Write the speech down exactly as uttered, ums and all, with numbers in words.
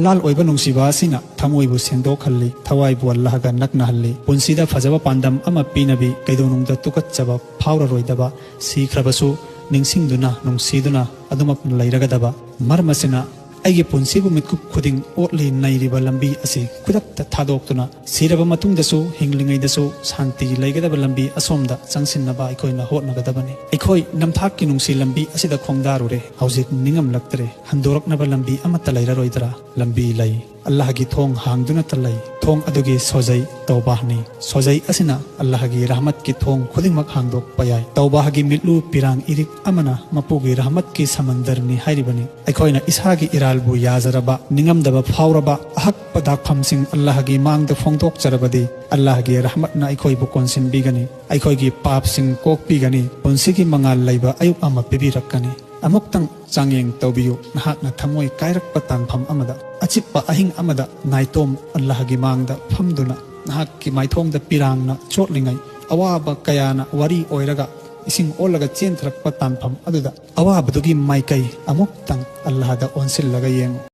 ꯑꯜꯂꯥꯍ ꯑꯣꯏꯕ ꯅꯨꯡꯁꯤꯕ ꯑꯁꯤꯅ ꯊꯃꯣꯏꯕꯨ ꯁꯦꯡꯗꯣꯛꯍꯜꯂꯤ, ꯊꯋꯥꯏꯕꯨ ꯑꯜꯂꯥꯍꯒ ꯅꯛꯅꯍꯜꯂꯤ꯫ ꯄꯨꯟꯁꯤꯗ ꯐꯖꯕ ꯄꯥꯟꯗꯝ ꯑꯃ ꯄꯤꯅꯕꯤ, ꯀꯩꯗꯧꯅꯨꯡꯗ ꯇꯨꯀꯠꯆꯕ ꯐꯥꯎꯔꯔꯣꯏꯗꯕ, ꯁꯤꯈ꯭ꯔꯕꯁꯨ ꯅꯤꯡꯁꯤꯡꯗꯨꯅ, ꯅꯨꯡꯁꯤꯗꯨꯅ ꯑꯗꯨꯃꯛ ꯂꯩꯔꯒꯗꯕ꯫ ꯃꯔꯝ ꯑꯁꯤꯅ ꯑꯩꯒꯤ ꯄꯨꯟꯁꯤꯕꯨ ꯃꯤꯠꯀꯨꯞ ꯈꯨꯗꯤꯡ ꯑꯣꯠꯂꯤ ꯅꯩꯔꯤꯕ ꯂꯝꯕꯤ ꯑꯁꯤ ꯈꯨꯗꯛꯇ ꯊꯥꯗꯣꯛꯇꯨꯅ, ꯁꯤꯔꯕ ꯃꯇꯨꯡꯗꯁꯨ ꯍꯤꯡꯂꯤꯉꯩꯗꯁꯨ ꯁꯥꯟꯇꯤ ꯂꯩꯒꯗꯕ ꯂꯝꯕꯤ ꯑꯁꯣꯝꯗ ꯆꯪꯁꯤꯟꯅꯕ ꯑꯩꯈꯣꯏꯅ ꯍꯣꯠꯅꯒꯗꯕꯅꯤ꯫ ꯑꯩꯈꯣꯏ ꯅꯝꯊꯥꯛꯀꯤ ꯅꯨꯡꯁꯤ ꯂꯝꯕꯤ ꯑꯁꯤꯗ ꯈꯣꯡꯗꯥꯔꯨꯔꯦ, ꯍꯧꯖꯤꯛ ꯅꯤꯡꯉꯝꯂꯛꯇ꯭ꯔꯦ꯫ ꯍꯟꯗꯣꯔꯛꯅꯕ ꯂꯝꯕꯤ ꯑꯃꯠꯇ ꯂꯩꯔꯔꯣꯏꯗ꯭ꯔꯥ? ꯂꯝꯕꯤ ꯂꯩ꯫ ꯑꯜꯂꯥꯍꯒꯤ ꯊꯣꯡ ꯍꯥꯡꯗꯨꯅꯇ ꯂꯩ꯫ ꯊꯣꯡ ꯑꯗꯨꯒꯤ ꯁꯣꯖꯩ ꯇꯧꯕꯥꯍꯅꯤ꯫ ꯁꯣꯖꯩ ꯑꯁꯤꯅ ꯑꯜꯂꯥꯍꯒꯤ ꯔꯍꯃꯠꯀꯤ ꯊꯣꯡ ꯈꯨꯗꯤꯡꯃꯛ ꯍꯥꯡꯗꯣꯛꯄ ꯌꯥꯏ꯫ ꯇꯧꯕꯥꯍꯒꯤ ꯃꯤꯠꯂꯨ ꯄꯤꯔꯥꯡ ꯏꯔꯤꯛ ꯑꯃꯅ ꯃꯄꯨꯒꯤ ꯔꯍꯃꯠꯀꯤ ꯁꯃꯟꯗꯔꯅꯤ ꯍꯥꯏꯔꯤꯕꯅꯤ꯫ ꯑꯩꯈꯣꯏꯅ ꯏꯁꯥꯒꯤ ꯏꯔꯥꯜꯕꯨ ꯌꯥꯖꯔꯕ, ꯅꯤꯡꯉꯝꯗꯕ ꯐꯥꯎꯔꯕ, ꯑꯍꯛꯄ ꯗꯥꯛꯐꯝꯁꯤꯡ ꯑꯜꯂꯥꯍꯒꯤ ꯃꯥꯡꯗ ꯐꯣꯡꯗꯣꯛꯆꯔꯕꯗꯤ, ꯑꯜꯂꯥꯍꯒꯤ ꯔꯍꯃꯠꯅ ꯑꯩꯈꯣꯏꯕꯨ ꯀꯣꯟꯁꯤꯟꯕꯤꯒꯅꯤ꯫ ꯑꯩꯈꯣꯏꯒꯤ ꯄꯥꯞꯁꯤꯡ ꯀꯣꯛꯄꯤꯒꯅꯤ꯫ ꯄꯨꯟꯁꯤꯒꯤ ꯃꯉꯥꯜ ꯂꯩꯕ ꯑꯌꯨꯛ ꯑꯃ ꯄꯤꯕꯤꯔꯛꯀꯅꯤ꯫ ꯑꯃꯨꯛꯇꯪ ꯆꯥꯡꯌꯦꯡ ꯇꯧꯕꯤꯌꯨ꯫ ꯅꯍꯥꯛꯅ ꯊꯃꯣꯏ ꯀꯥꯏꯔꯛꯄ ꯇꯥꯟꯐꯝ ꯑꯃꯗ, ꯑꯆꯤꯛꯄ ꯑꯍꯤꯡ ꯑꯃꯗ ꯅꯥꯏꯇꯣꯝ ꯑꯜꯂꯥꯍꯒꯤ ꯃꯥꯡꯗ ꯐꯝꯗꯨꯅ ꯅꯍꯥꯛꯀꯤ ꯃꯥꯏꯊꯣꯡꯗ ꯄꯤꯔꯥꯡꯅ ꯆꯣꯠꯂꯤꯉꯩ, ꯑꯋꯥꯕ ꯀꯌꯥꯅ ꯋꯥꯔꯤ ꯑꯣꯏꯔꯒ ꯏꯁꯤꯡ ꯑꯣꯜꯂꯒ ꯆꯦꯟꯊꯔꯛꯄ ꯇꯥꯟꯐꯝ ꯑꯗꯨꯗ, ꯑꯋꯥꯕꯗꯨꯒꯤ ꯃꯥꯏꯀꯩ ꯑꯃꯨꯛꯇꯪ ꯑꯜꯂꯥꯍꯗ ꯑꯣꯟꯁꯤꯜꯂꯒ ꯌꯦꯡꯉꯨ꯫